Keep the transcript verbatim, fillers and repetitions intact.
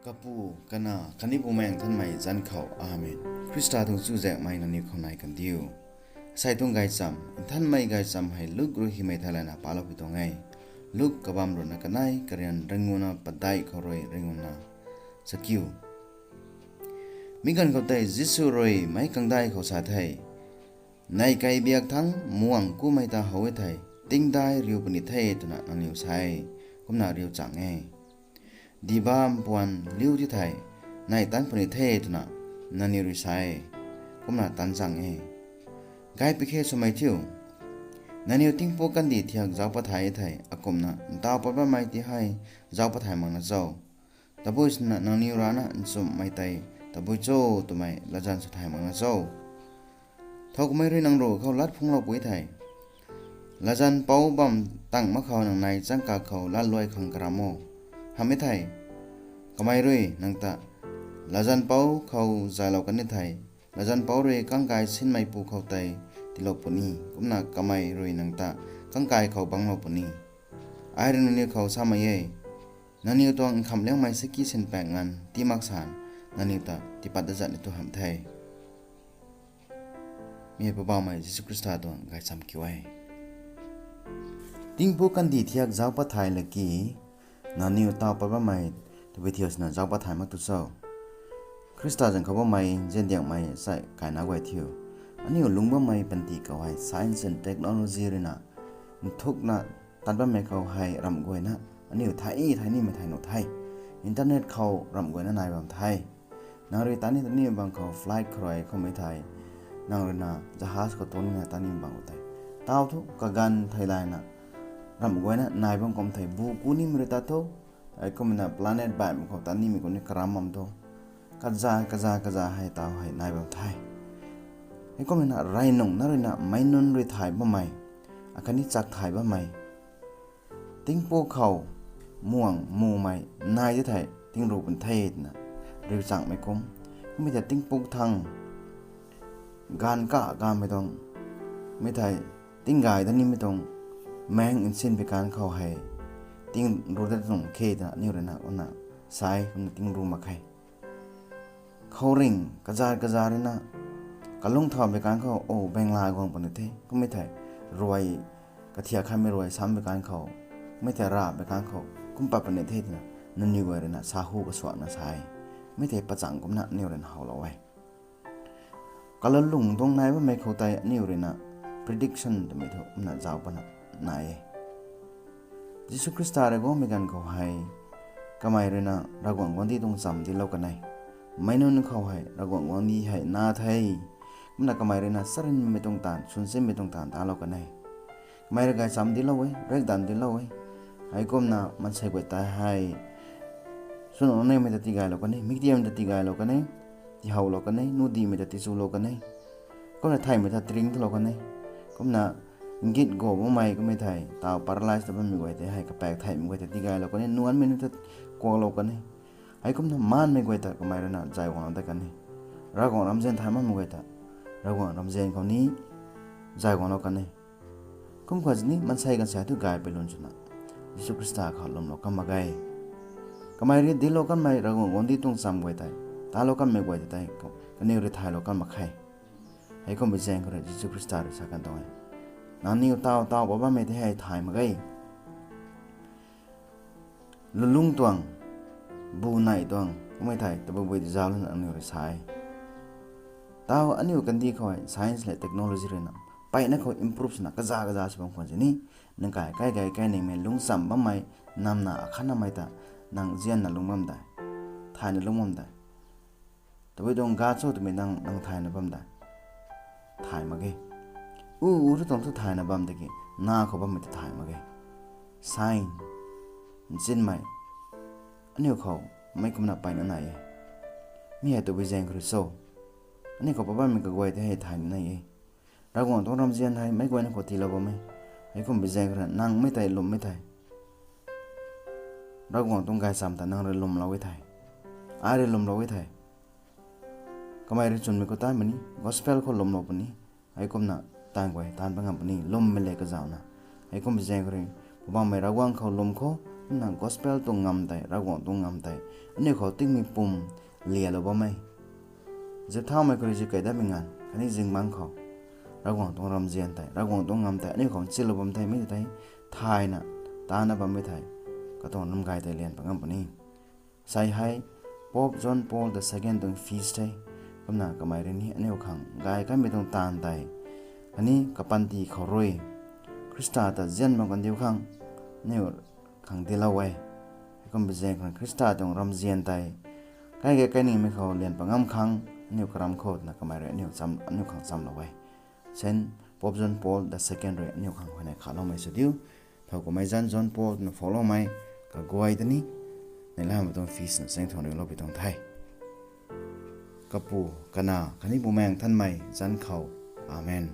Kapu, Kanac khatni Bumaengh Nthanmei zanc khou, Amen. Khrista tuang chuzaenghmei nangniw khou nai kandiu. Asei tuang gaychamv, Nthanmei gaychamv hei Luk rui hymei thei lana paloupui tuang e. Luk kabamv ruhna kanei, karian ringuna padeih khou rui ringuna chakiu. Mi ganv khou tei Jisu rui meic kangdai khou sa the, Neih kei biak thangc muang kumei ta how e thei, tingdai riu puni the twna nangniw sa e, kumna riu chang e. Dibam puan liu ti thei, neih tan puni the twna nangniw rui sa e, kumna tan chang e. Gay pui khe swmei thiu, nangniw tingpuk kandih thiak zauc pat thay thei, akumna ntaw pat bammei ti hei zauc pat thay makna cho? Tabui swna nangniw rana nchumhmei tei tabui cho twmei latzan sw thay makna cho? Thow kamei rui nang ruc khou lat phungclou pui thei, latzan pouc bam tang mak khou nang nai changkak khou latluai khang karam o? Hamh e thei, kamei rui nang ta, latzan pouc khou zaylou kan e thei, latzan pouc rui kangkai sinmeipu khou tei tiilou puni, kumna kamei rui nang ta kangkai khou bangclou puni. Ai rui nangniw khou samei e, nangniw tuang nkhamhliangmei saki sinpaeng nganv tii mak san, nangniw ta tiipat dat zat ni tu hamh the. Mi hei Poubauhmei Jisu Khrista tuang gaychamv kiu e. Tingpuk kandih thiak zauc pat thay laki, nangniw taw pat bammei tabui thiak swna zauc pat thay mak tu cho? Khrista zanc khou bammei nziandiangmei sai kaina guay thiu, aniu lungc bammei panty khou hei science and technology ruina nthukna tat bammei khou hei ramh guayna aniu thei thei nimei thei nuh the. Internet khou ramh guayna nai bam the. Nang rui tani tani bang khou flight khou rui kummei thei, nang ruina jahaz khou tuang nina tani bang khou tei, taw thu kaganv thei layna ramh guayna nai bam kum thei, bu ku nimei rui ta thu, hei kumna planet baihmei khou tanimei kum ni karam bam thu, kaza kaza kaza hei taw hei nai bam the. Hei kumna rey nungc na ruina meic nunc rui thay bammei, akhatni chak thay bammei, tingpuk khou muang mumei nai di thei tingruh pun the twna riu changmei kum, kummei thei tingpuk thang ganv ka ganmei tuang, mi thei tinggay da nimei tuang, maeng nsin pi kan khou hei tingruh dat tuang khe twna aniu ruina kumna sai kumna tingruh mak khe. Khouringh kazat kazat ruina kalung thau bi kan khou o bengla guang puni the, kummei thei ruai kathiak khanmei ruai sam bi kan khou, mi thei ra bi kan khou kum pat puni the twna nangniw guay ruina sa hu kasuakna sa e. Mi thei pachang kumna aniu ruina howlou e. Kalalung tuang nai bammei khou tei aniu ruina prediction twmei thu kumna zauc pana nai e. Jisu Khrista rui guangmei ganv khou hei, kamei ruina Ravguangc guangcdic tuang chamv dinclou kan e. Meic nunc khou hei Ravguangc guangcdic hei na the. Kumna kamei ruina charynmei tuang taanv, swnsinmei tuang taanv talou kan e. Kamei rui gaychamv dinclou e, riakdanv dinclou e. Heikumna maansei guay tei hei swn nunc neimei ta tigaylou kan e, miktiammei ta tigaylou kan e, tihowlou kan e, nuh dihmei ta tichulou kan e. Kumna theihmei ta tiringc talou kan e. Kumna ngit go bammei kummei thei taw paralyze ta bammei guay tei hei kapaek theihmei guay ta tigaylou kan e, nuanmei nunc ta kuaklou kan e. Heikumna maanmei guay ta kamei ruina zay guanglou dat kan e. Ravguangc ramzian thay makmei guay ta Ravguangc ramzian khou ni zay guanglou kan e. Kum khwan sini maansei kan sa thu gay pui lun swna Jisu Khrista khou lwmlou kan mak ge. Kamei rui dinclou kanmei Ravguangc guangcdic tuang chamv guay tei, talou kanmei guay tei, kaniw rui thaylou kan mak khe. Heikumbi zaeng khou rui Jisu Khrista rui sa kan tuang e, nangniw taw taw pat bammei tei hei thay mak ge. Lulung tuang, bu neih tuang kummei thei tabui bui tei zauc lana nangniw rui sa e. Taw aniu kandih khou hei science lev technology ruina mpeyna khou improve swna kaza kaza sw bam khwan sini, nang kai kai gay kai ningmei lungcchamv bammei, namna akhatnamei ta nang zianna lungc bam de, thayna lungc bam de. Tabui tuang ga cho twmei nang, nang thayna bam de? Thay mak ge. U, u tu tuang thu thayna bam tiki, na khou bammei ta thay mak ge. Sign, nchinmei, aniu khou meic kumna peyna nai e. Mi hei tabui zaeng khou rui cho? Aniu khou pat bammei kaguay tei hei thayna nai e. Ravguangc tuang ramzian hei meic guayna khou tiilou bam e. Heikumbi zaeng khou rui nang mei tei lwmmei thei, Ravguangc tuang gaychamv ta nang rui lwmlou e thei, ai rui lwmlou e thei, kamei rui chwnmei khou taanv puni, gospel khou lwmlou puni, heikumna taanv guay taanv pat ngam puni, lwmmei le kazauna. Heikumbi zaeng khou rui Poubauhmei Ravguangc khou lwm khou, Kumna gospel tuang ngam tei, Ravguangc tuang ngam tei aniu khou tingmei pum lialou bam e. Zip thaumei khou rui zip kei datmei nganv khatni zingbangc khou Ravguangc tuang ramzian tei, Ravguangc tuang ngam tei aniu khou nchilou bam the, mi tei thayna tana bammei thei katuang ramgay tei lian pat ngam puni. Sei hei Pope John Paul the Second tuang feast the. Kumna kamei rui ni aniu khang gay kanmei tuang taanv tei khatni kapanty khou rui Khrista ta zian bam kandiu khang aniu khang dinclou e. Heikum bi zaeng khang Khrista tuang ramzian tei kai gay kainingmei khou lian pat ngam khang aniu karam khou twna kamei rui aniu khang chamlou e. Saint Pope John Paul the Second rui aniu khang huayney khaloumei sw diu. Thow kummei zanc John Paul twna phoucloumei kaguay tei ni neihlamei tuang feast na saeng thuan rui loupui tuang the. Kapu, Kanac khatni Bumaengh Nthanmei zanc khou. Amen.